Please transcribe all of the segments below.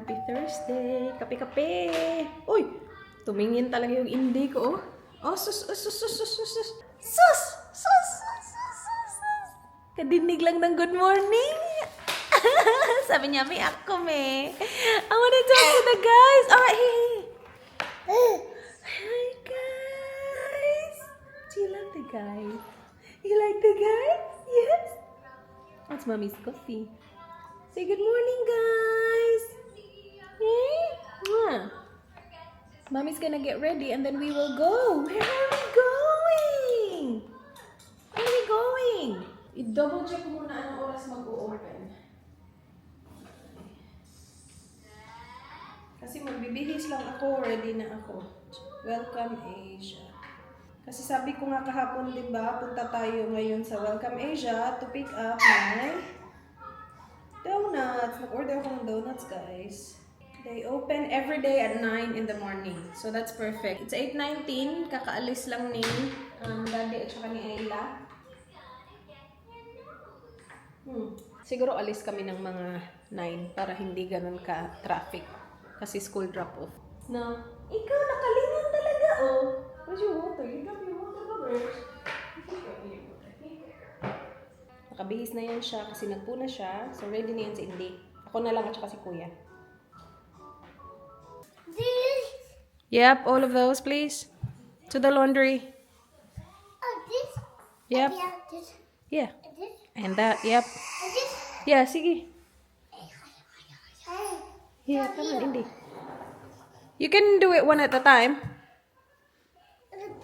Happy Thursday. Kape-kape. Uy! Tumingin talaga yung hindi ko, oh. Oh, sus, sus, sus, sus, sus, sus, sus, sus, sus, sus, sus. Kadinig lang ng good morning. Sabi niya, may ako, me. I wanna talk to the guys. Oh, hey. Hi, guys. Do you like the guys? You like the guys? Yes? That's mommy's coffee. Say good morning, guys. Hey? Mwah. Mommy's gonna get ready and then we will go. Where are we going? Where are we going? I-double check ko muna anong oras mag-o-open. Kasi magbibihis lang ako, ready na ako. Welcome Asia. Kasi sabi ko nga kahapon, di ba, punta tayo ngayon sa Welcome Asia to pick up my donuts. Nag-order ako ng donuts, guys. They open every day at 9 in the morning. So that's perfect. It's 8:19. Kakaalis lang ni Daddy at saka ni Ayla. Siguro alis kami ng mga 9 para hindi ganun ka-traffic. Kasi school drop-off. No. Ikaw nakalingan talaga, oh. Where's your water? You got your water, Robert. Nakabihis na yan siya kasi nagpuna siya. So ready na yan si Indy. Ako na lang at saka si Kuya. Yep, all of those, please. To the laundry. Oh, this? Yep. Yeah, this. Yeah. This? And that, yep. And this? Yeah, sige. Yeah, come on, Indy. You can do it one at a time.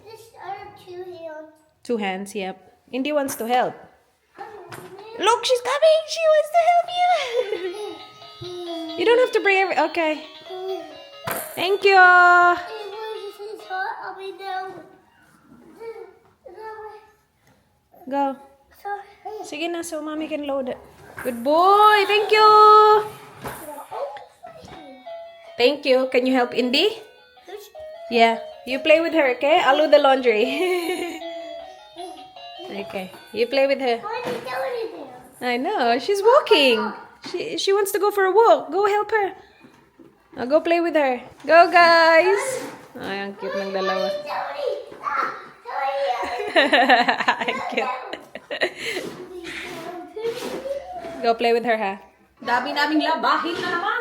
This are two hands. 2 hands, yep. Indy wants to help. Look, she's coming! She wants to help you! You don't have to bring every... Okay. Thank you! Go. Sige na, so mommy can load it. Good boy! Thank you! Thank you. Can you help Indy? Yeah. You play with her, okay? I'll do the laundry. Okay. You play with her. I know. She's walking. She wants to go for a walk. Go help her. I'll go play with her. Go, guys! Ay, ang cute ng dalawa. Ang cute. Go play with her, ha? Dami naming labahin na naman!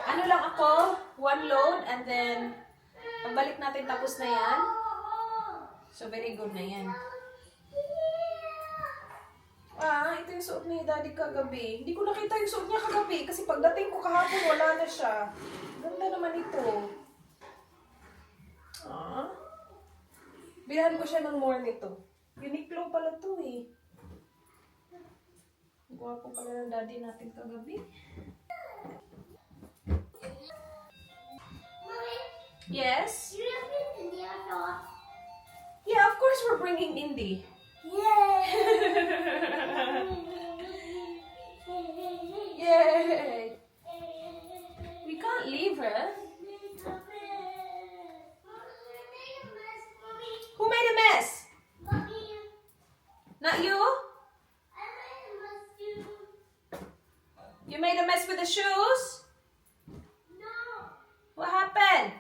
Ano lang ako, 1 load, and then, pagbalik natin tapos na yan. So, very good na yan. Ito yung suot ni Daddy kagabi. Hindi ko nakita yung suot niya kagabi kasi pagdating ko kahapon, wala na siya. Ganda naman ito. Bilhan ko siya ng more nito. Uniqlo pala to eh. Gwapo pala ng Daddy natin kagabi. Yes? Yeah, of course we're bringing Indy. Yay! We can't leave her. Who made a mess? Not you? You made a mess with the shoes? What happened?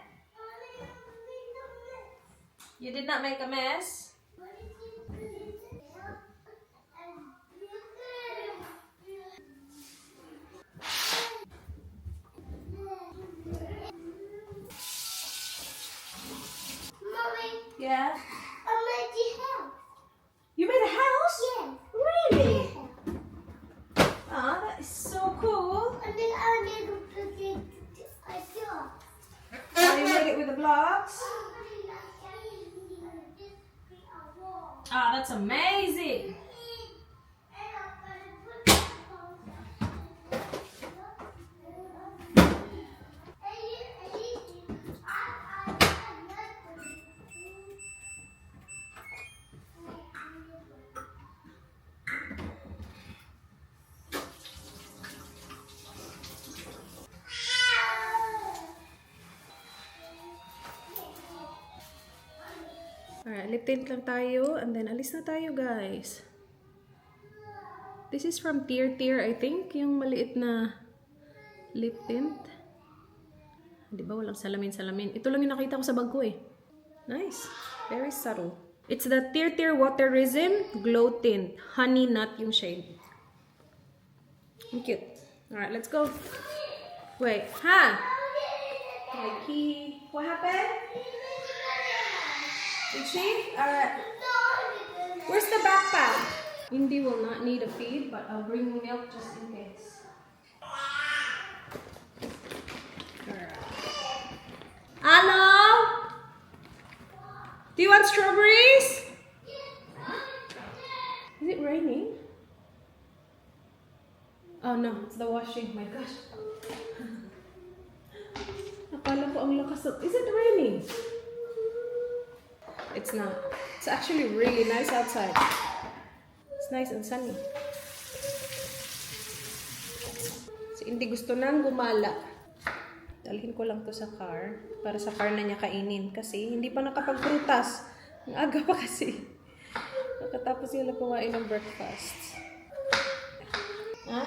You did not make a mess? Yeah? You made a house? Really? That is so cool. You made it with the blocks? That's amazing. Alright, lip tint lang tayo and then alis na tayo, guys. This is from Tier, I think. Yung maliit na lip tint. Di ba walang salamin-salamin? Ito lang yung nakita ko sa bag ko eh. Nice. Very subtle. It's the Tear Tear Water Resin Glow Tint. Honey Nut yung shade. Cute. Alright, let's go. Wait, ha? My key. What happened? Did she? Alright. Where's the backpack? Indy will not need a feed, but I'll bring milk just in case. Alright. Hello? Do you want strawberries? Is it raining? Oh no, it's the washing. My gosh. Akala ko ang lakas ng... Is it raining? It's not. It's actually really nice outside. It's nice and sunny. Si Indy gusto nang gumala. Dalhin ko lang to sa car. Para sa car na niya kainin. Kasi hindi pa nakapagprutas. Ang aga pa kasi. Nakatapos nila kumain ng breakfast.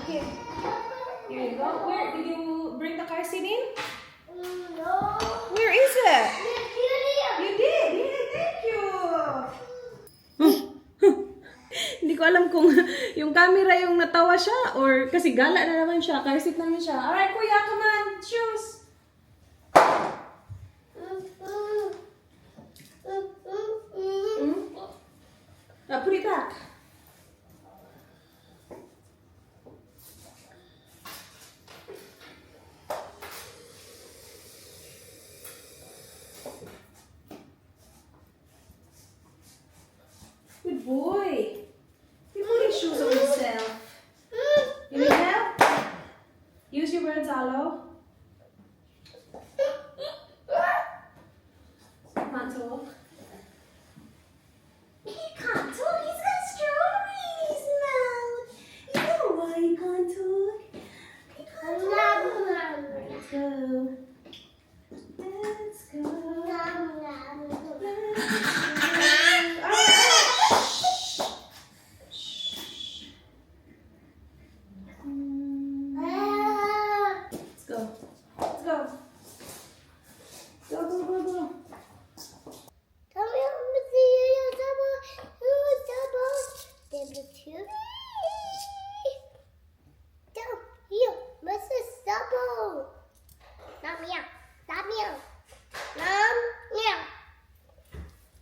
Here. Here you go. Where? Did you bring the car seat in? No. Where is it? Here. You did? Yeah, thank you. Hindi ko alam kung yung camera yung natawa siya or kasi gala na naman siya. Car seat naman siya. Alright, kuya, come on. Shoes. Put it back. Good boy. You put your shoes on yourself. You need help? Use your words, Alo. Can't talk. He can't talk. He's got strawberry in his mouth. You know why he can't talk? He can't talk. Alright, let's go. Let's go. Let's go. Let's go. Go, go, go, go.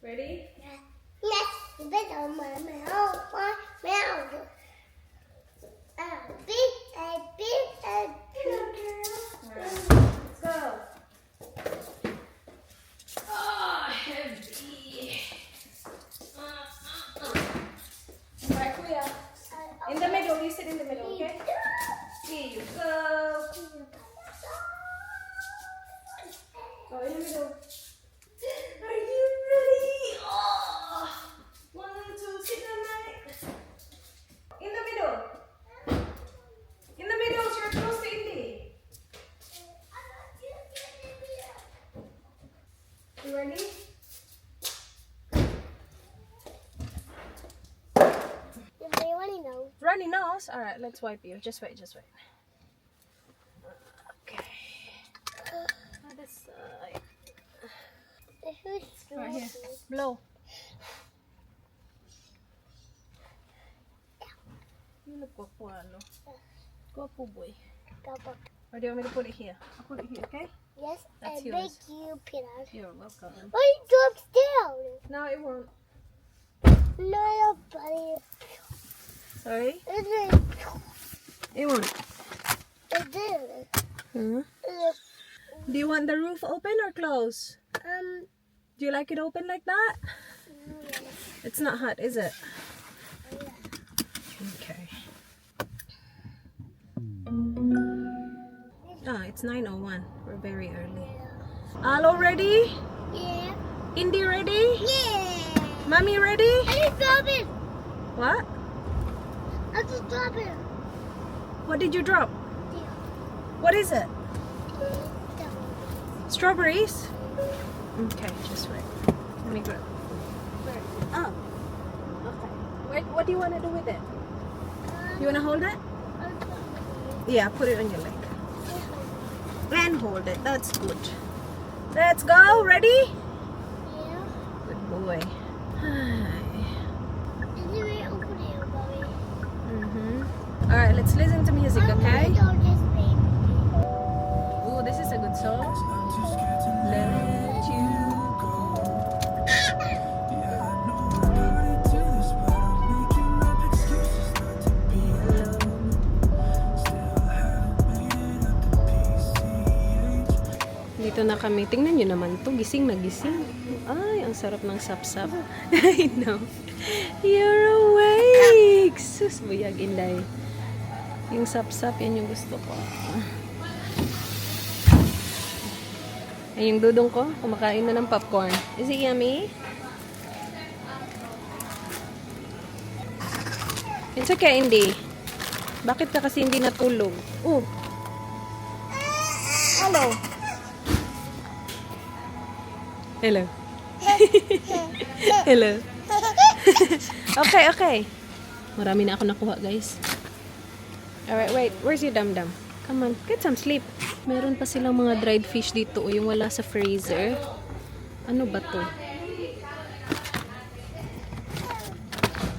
Ready? Alright, let's go. Oh, heavy. Alright, kuya. In the middle, you sit in the middle, okay? Here you go. Go in the middle. Are you ready? Oh, 1, 2, sit down, mate. In the middle. In the middle, so you're close to Indy. You ready? Runny nose? Alright, let's wipe you. Just wait, just wait. Okay. Other side. Right here. Blow. You look guapo, ano? Guapo boy. Or do you want me to put it here? I'll put it here, okay? Yes, That's and yours. thank you, Peter. You're welcome. Why you dropped down? No, it won't. No, buddy. Sorry? It It won't. did. Hmm? Do you want the roof open or closed? Do you like it open like that? It's not hot, is it? Okay. Ah, it's 9:01. We're very early. Alo ready? Yeah. Indy ready? Yeah. Mommy ready? I just drop it. What? I just drop it. What did you drop? What is it? Strawberries? Okay, just wait. Let me grab. Oh. Okay. Wait, what do you want to do with it? You want to hold it? Yeah, put it on your leg. And hold it. That's good. Let's go. Ready? Yeah. Good boy. Hi. Is it right over there, Bobby? Alright, let's listen to music, okay? Don't just baby. Oh, this is a good song. Let you go. Dito na kami. Tingnan nyo naman to. Gising na gising. Ay, ang sarap ng sapsap. I know. You're awake! Sus, buyag, Inday. Yung sapsap, yan yung gusto ko. Ay, yung dudong ko, kumakain na ng popcorn. Is it yummy? It's okay, Indy. Bakit ka kasi hindi natulog? Oh. Hello. Hello. Hello. Okay, okay. Marami na ako nakuha, guys. Alright, wait. Where's your dum-dum? Come on, get some sleep. Meron pa silang mga dried fish dito, o yung wala sa freezer. Ano ba to?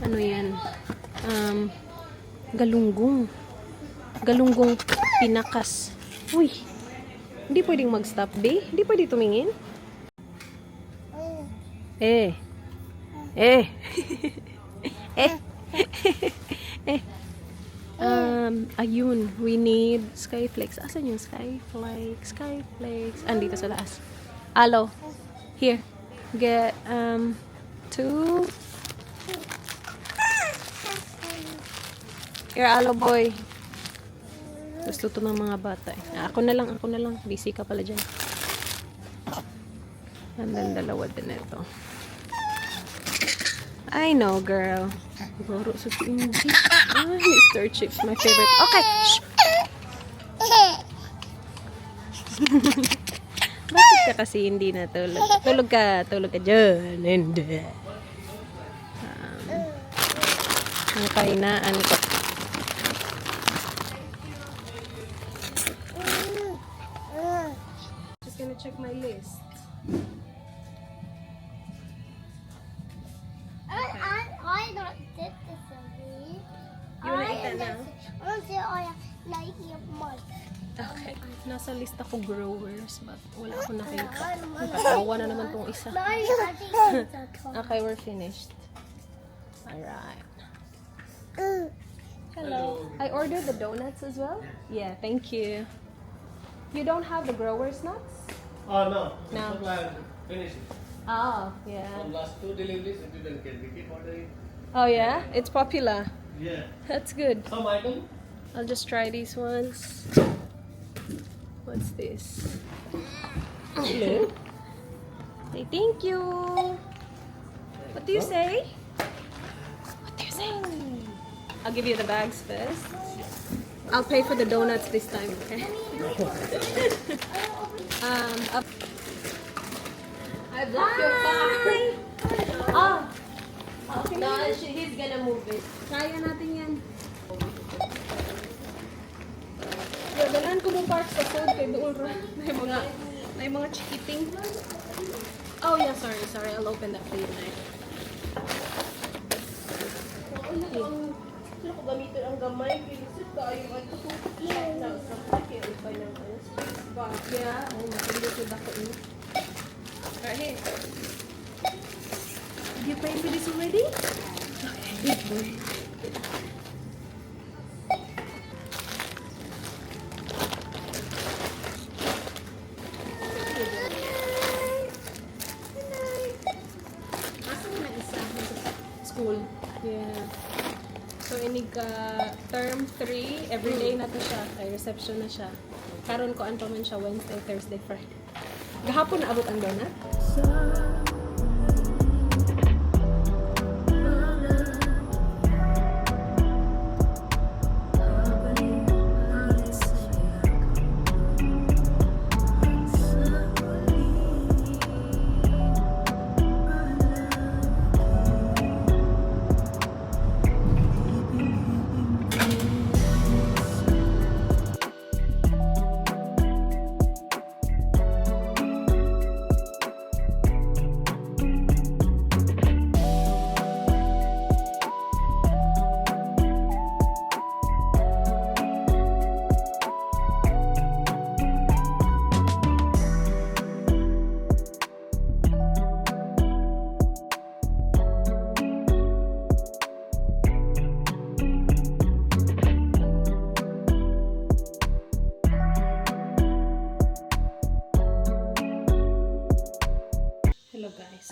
Ano yan? Galunggong. Galunggong pinakas. Uy! Hindi pwedeng mag-stop, bae. Hindi pwede tumingin. Eh. Eh. Eh. Eh. Ayun. We need skyflakes. Asan yung skyflakes? Skyflakes. Andito sa taas. Alo. Here. Get, 2. Here, alo boy. Gusto to ng mga bata eh. Ako na lang. Busy ka pala dyan. Andan dalawa din ito. I know, girl. Goro sa hindi. Ah, Mr. Chips, my favorite. Okay. Shh. Bakit ka kasi hindi natulog? Tulog ka dyan. Hindi. Ang kainaan ko. Just gonna check my list. I not did this already. You wanna eat that now? I want to say I like your mud. Okay. Nasa list ako growers, but wala ako nakita. Nakatawa na naman tong isa. Okay, we're finished. Alright. Hello. I ordered the donuts as well. Yeah, thank you. You don't have the growers nuts? Oh no. No. Supply finished. Oh, yeah. From last 2 deliveries, if you can we keep ordering. Oh, yeah? It's popular. Yeah. That's good. Some item. I'll just try these ones. What's this? Hello? Say thank you. What do you say? What do you say? I'll give you the bags first. I'll pay for the donuts this time, okay? I blocked your car. Oh. Okay. No, he's gonna move it. Kaya natin yan. Dalan ko mo park sa food kay doon ra. May mga chikiting. Oh yeah, sorry. I'll open that for you now. Sino ko gamitin ang gamay? Pilisip ka yung ano ko. Sa kaya iba ng space ba? Yeah, oh, makilusod ako eh. Right here. You paying for this already? Okay, good boy. School. Yeah. So, inig ka term 3, everyday na to siya. Ay, reception na siya. Karon ko pa man siya Wednesday, Thursday, Friday. Gahapon na abot ang donut?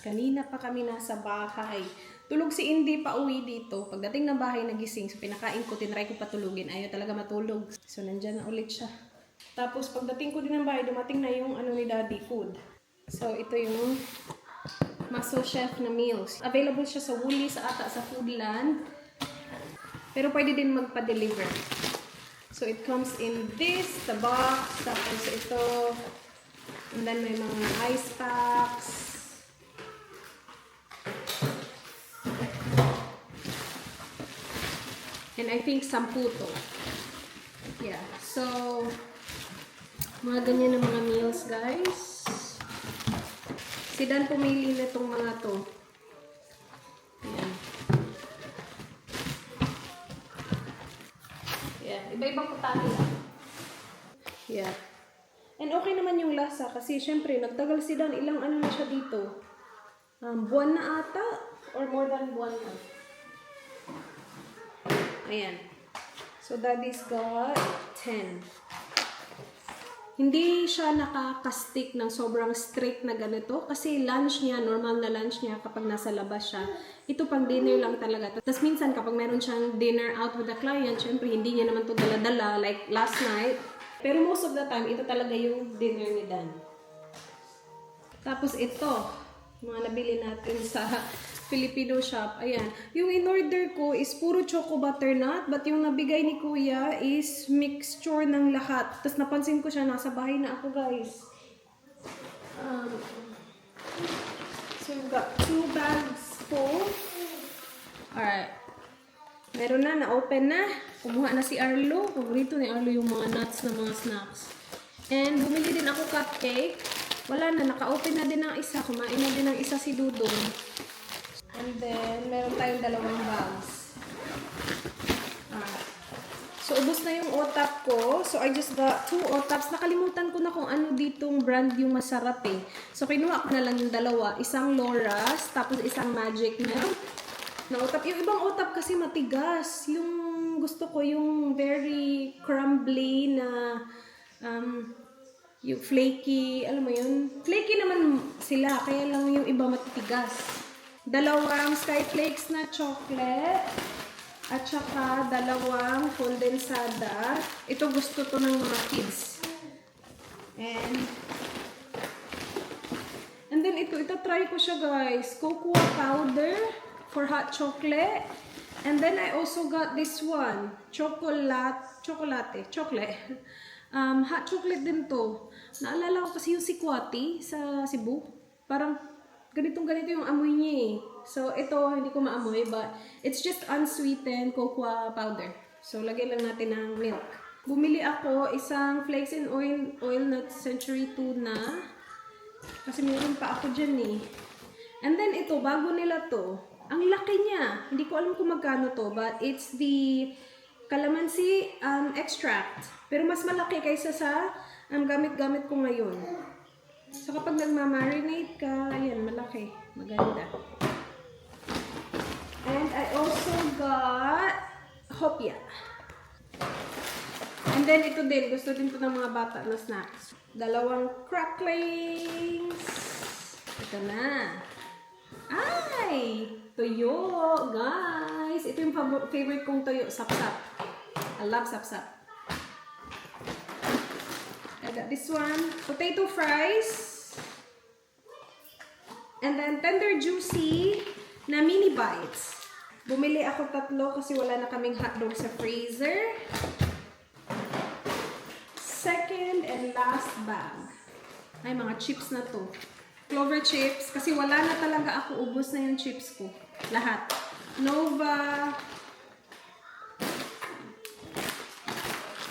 Kanina pa kami nasa bahay. Tulog si Indy pa uwi dito. Pagdating ng bahay, nagising. So, pinakain ko, tinry ko patulugin. Ayaw talaga matulog. So, nandyan na ulit siya. Tapos, pagdating ko din ng bahay, dumating na yung ano ni Daddy, food. So, ito yung Muscle Chef na meals. Available siya sa Woolies, ata sa Foodland. Pero pwede din magpa-deliver. So, it comes in this, the box. Tapos, ito. And then, may mga ice packs. And I think samputo. Yeah. So, mga ganyan ng mga meals, guys. Si Dan pumili na itong mga to. Ayan. Yeah. Iba-ibang putali lang. Yeah. And okay naman yung lasa kasi syempre, nagtagal si Dan. Ilang ano na siya dito? Buwan na ata? Or more than buwan na? Ayan. So, Daddy's got 10. Hindi siya nakaka-stick ng sobrang strict na ganito. Kasi lunch niya, normal na lunch niya kapag nasa labas siya. Ito pang dinner lang talaga. Tapos minsan kapag meron siyang dinner out with a client, syempre hindi niya naman ito dala-dala like last night. Pero most of the time, ito talaga yung dinner ni Dan. Tapos ito, mga nabili natin sa Filipino shop. Ayan. Yung in-order ko is puro choco butternut. But yung nabigay ni Kuya is mixture ng lahat. Tapos napansin ko siya, nasa bahay na ako, guys. So, we've got 2 bags full. Alright. Meron na, na-open na. Kumuha na si Arlo. Paborito ni Arlo yung mga nuts na mga snacks. And bumili din ako cupcake. Wala na, naka-open na din ang isa. Kumain na din ang isa si Dudong. And then, meron tayong 2 bags. So, ubos na yung OTAP ko. So, I just got 2 OTAPs. Nakalimutan ko na kung ano ditong brand yung masarap eh. So, kinuha ko na lang yung 2. Isang Laura's, tapos isang Magic Milk na OTAP. Yung ibang OTAP kasi matigas. Yung gusto ko, yung very crumbly na yung flaky, alam mo yun? Flaky naman sila, kaya lang yung iba matitigas. 2 Skyflakes na chocolate at saka 2 kondensada. Ito gusto to ng mga kids. And then ito try ko siya, guys. Cocoa powder for hot chocolate. And then I also got this one, chocolate. Hot chocolate din to. Naalala ko kasi yung Sikwati sa Cebu. Parang ganito yung amoy niya eh. So, ito, hindi ko maamoy, but it's just unsweetened cocoa powder. So, lagay lang natin ng milk. Bumili ako isang flakes and oil nut century tuna. Kasi meron pa ako dyan eh. And then ito, bago nila to. Ang laki niya. Hindi ko alam kung magkano to, but it's the calamansi extract. Pero mas malaki kaysa sa gamit-gamit ko ngayon. So, kapag nagmamarinate ka, ayan, malaki. Maganda. And I also got hopia. And then, ito din. Gusto din ko ng mga bata na snacks. 2 cracklings. Ito na. Ay! Tuyo, guys. Ito yung favorite kong tuyo. Sapsap. I love sapsap. I got this one. Potato fries. And then, tender juicy na mini bites. Bumili ako 3 kasi wala na kaming hotdog sa freezer. Second and last bag. Ay, mga chips na to. Clover chips. Kasi wala na talaga ako. Ubos na yung chips ko. Lahat. Nova.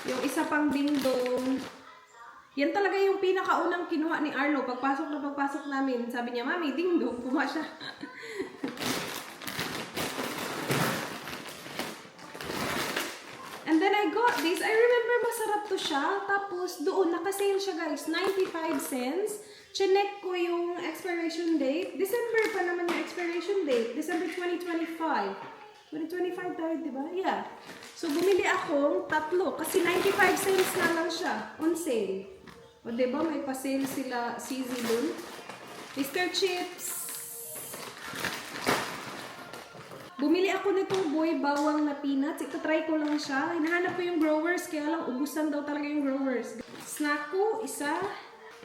Yung isa pang dingdong. Yan talaga yung pinakaunang kinuha ni Arlo. Pagpasok namin, sabi niya, Mami, dingdong, kumuha siya. And then I got this. I remember masarap to siya. Tapos doon, nakasale siya, guys. 95 cents. Chinek ko yung expiration date. December pa naman yung expiration date. December 2025. 2025 tayo, di ba? Yeah. So, bumili akong 3. Kasi 95 cents na lang siya. On sale. O, diba? May pa-sale sila CZ dun. Mr. Chips. Bumili ako nitong boy bawang na peanuts. Ito-try ko lang siya. Hinahanap ko yung growers, kaya lang ubusan daw talaga yung growers. Snack ko, isa.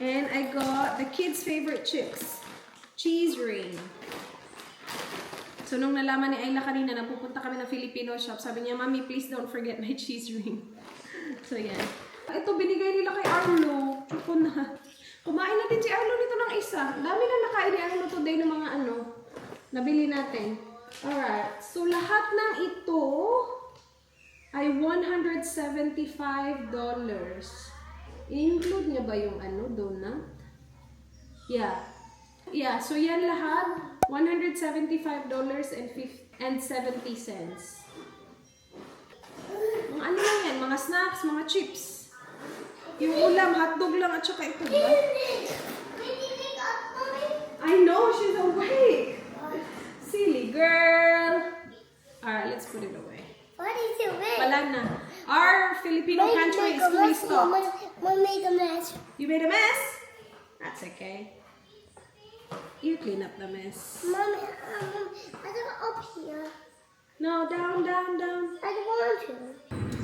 And I got the kids' favorite chips. Cheese ring. So, nung nalaman ni Ayla kanina na pupunta kami ng Filipino shop, sabi niya, Mami, please don't forget my cheese ring. So, yan. Ito, binigay nila kay Arlo. Chupo na. Kumain natin si Arlo nito ng isa. Dami na nakain ni Arlo today ng mga nabili natin. Alright. So, lahat ng ito ay $175. I-include niya ba yung donut? Yeah. Yeah, so yan lahat, $175.70. Mga ano lang yan, mga snacks, mga chips. Yung ulam, hotdog lang at saka ito ba? I know, she's awake. Silly girl. Alright, let's put it away. What is it with? Wala na. Our Filipino pantry is fully stocked. Mom made a mess. You made a mess? That's okay. You clean up the mess. Mommy, I don't up here. No, down, down, down. I don't want to.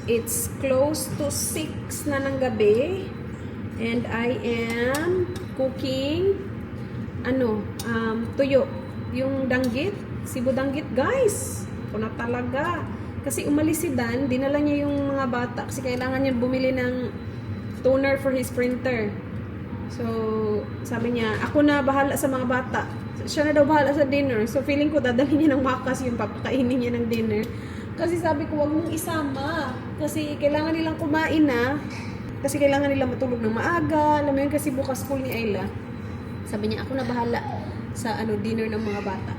It's close to 6 na ng gabi. And I am cooking tuyo. Yung danggit. Cebu danggit, guys. Ako na talaga. Kasi umalis si Dan, dinala niya yung mga bata kasi kailangan niya bumili ng toner for his printer. So, sabi niya, ako na bahala sa mga bata. Siya na daw bahala sa dinner. So, feeling ko dadalhin niya ng wakas yung papakainin niya ng dinner. Kasi sabi ko, wag mong isama. Kasi kailangan nilang kumain na. Kasi kailangan nilang matulog ng maaga. Alam mo yun, kasi bukas school ni Ayla. Sabi niya, ako na bahala sa dinner ng mga bata.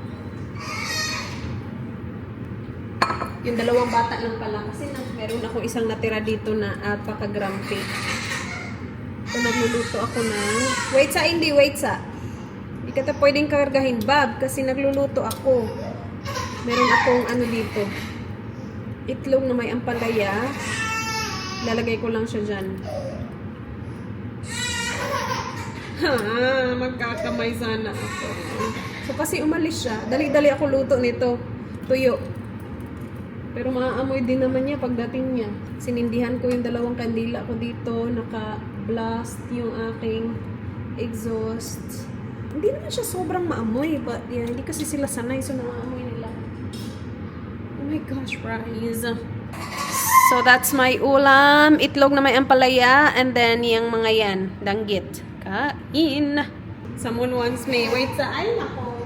Yung dalawang bata lang pala. Kasi meron ako isang natira dito na alpaca-grumpy. So, nagluluto ako ng... Wait sa. Hindi ka ta pwedeng kargahin, Bob, kasi nagluluto ako. Meron akong dito. Itlog na may ampalaya. Lalagay ko lang siya dyan. Magkakamay sana ako. So, kasi umalis siya. Dali-dali ako luto nito. Tuyo. Pero maaamoy din naman niya pagdating niya. Sinindihan ko yung dalawang kandila ko dito. Naka-blast yung aking exhaust. Hindi naman siya sobrang maamoy. But yeah, hindi kasi sila sanay. So nakaamoy nila. Oh my gosh, guys. So that's my ulam. Itlog na may ampalaya. And then yung mga yan. Danggit. Kain. Someone wants me. Wait sa. Ay, nako.